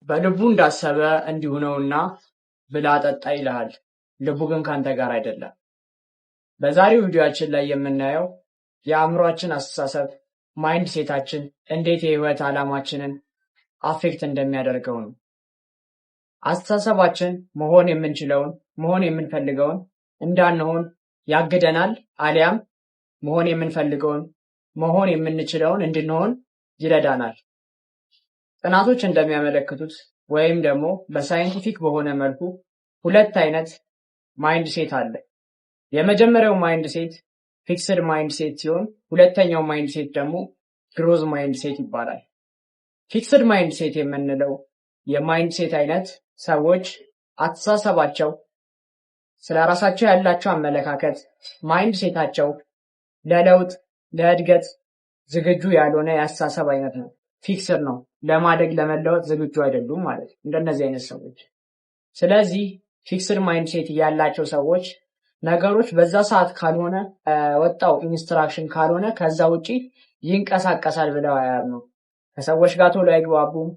በልቡ እንዳሰበ እንዲሁ ነውና ብላ ጠጣ ይልሃል፣ ልቡ ግን ካንተ ጋር አይደለም። በዛሬው ቪዲዮአችን ላይ የምናየው የአእምሯችን አስተሳሰብ mindset ኣችን እንዴት የህይወት ዓላማችንን affect እንደሚያደርገው ነው። አስተሳሰባችን መሆን የምንችለውን፣ መሆን የምንፈልገውን እንዳንሆን ያግደናል፣ አሊያም መሆን የምንፈልገውን፣ መሆን የምንችለውን እንድንሆን ይረዳናል። ጥናቶች እንደሚያመለክቱት ወይም ደግሞ በ scientific በሆነ መልኩ ሁለት አይነት mindset አለ። የመጀመሪያው mindset fixed mindset ሲሆን ሁለተኛው mindset ደግሞ growth mindset ይባላል። Fixed mindset የምንለው የ mindset አይነት ሰዎች አስተሳሰባቸው፣ ስለ ራሳቸው ያላቸው አመለካከት፣ mindset ኣቸው ለለውጥ፣ ለእድገት ዝግጁ ያልሆነ የአስተሳሰብ አይነት ነው። Fixed ነው። ለማደግ፣ ለመለወጥ ዝግጁ አይደሉም ማለት ነው እንደነዚህ አይነት ሰዎች። ስለዚህ fixed mindset ያላቸው ሰዎች ነገሮች በዛ ሰዓት ካልሆነ፣ ወጣው instruction ካልሆነ ከዛ ውጪ ይንቀሳቀሳል ብለው አያምኑም። ከሰዎች ጋር ቶሎ አይግባቡም።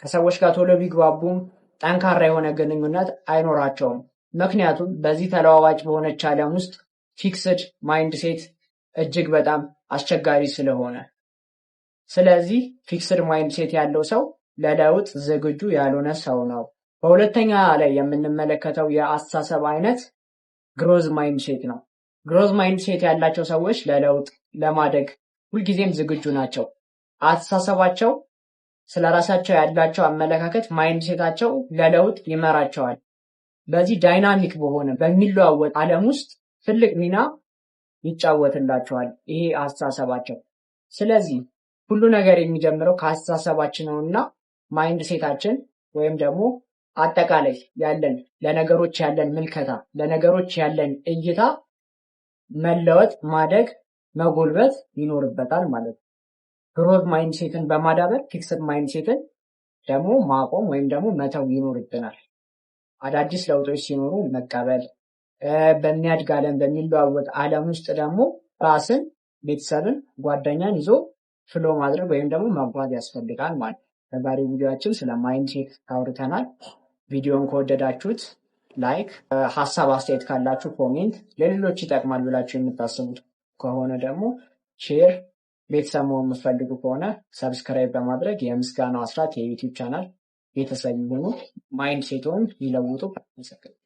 ከሰዎች ጋር ቶሎ ቢግባቡም ጠንካራ የሆነ ግንኙነት አይኖራቸውም። ምክንያቱም በዚህ ተለዋዋጭ በሆነች ዓለም ውስጥ fixed mindset እጅግ በጣም አስቸጋሪ ስለሆነ። ስለዚህ fixed mindset ያለው ሰው ለለውጥ ዝግጁ ያልሆነ ሰው ነው። በሁለተኛ ላይ የምንመለከተው የአስተሳሰብ አይነት growth mindset ነው። Growth mindset ያላቸው ሰዎች ለለውጥ፣ ለማደግ ሁልጊዜም ዝግጁ ናቸው። አስተሳሰባቸው፣ ስለ ራሳቸው ያላቸው አመለካከት፣ mindset ኣቸው ለለውጥ ይመራቸዋል። በዚህ dynamic በሆነ፣ በሚለዋወጥ ዓለም ውስጥ ትልቅ ሚና ይጫወትላቸዋል ይሄ አስተሳሰባቸው። ስለዚህ ሁሉ ነገር የሚጀምረው ከአስተሳሰባችን ነውና mindset ኣችን ወይም ደግሞ አጠቃላይ ያለን፣ ለነገሮች ያለን ምልከታ፣ ለነገሮች ያለን እይታ መለወጥ፣ ማደግ፣ መጎልበት ይኖርበታል ማለት ነው። Growth mindset ን በማዳበር fixed mindset ን ደግሞ ማቆም ወይም ደግሞ መተው ይኖርብናል። አዳዲስ ለውጦች ሲኖሩ መቀበል፣ በሚያድግ ዓለም፣ በሚለዋወጥ ዓለም ውስጥ ደግሞ ራስን፣ ቤተሰብን፣ ጓደኛን ይዞ flow ማድረግ ወይም ደግሞ መጓዝ ያስፈልጋል ማለት ነው። በዛሬው ቪዲዮአችን ስለ mindset አውርተናል። ቪዲዮን ከወደዳችሁት like፣ ሀሳብ አስተያየት ካላችሁ comment፣ ለሌሎች ይጠቅማል ብላችሁ የምታስቡት ከሆነ ደግሞ share፣ ቤተሰብ መሆን የምትፈልጉ ከሆነ subscribe በማድረግ የምስጋናው አስራት የ YouTube channel ቤተሰብ ይሁኑ። Mindset ኦን ይለውጡ። አመሰግናለሁ።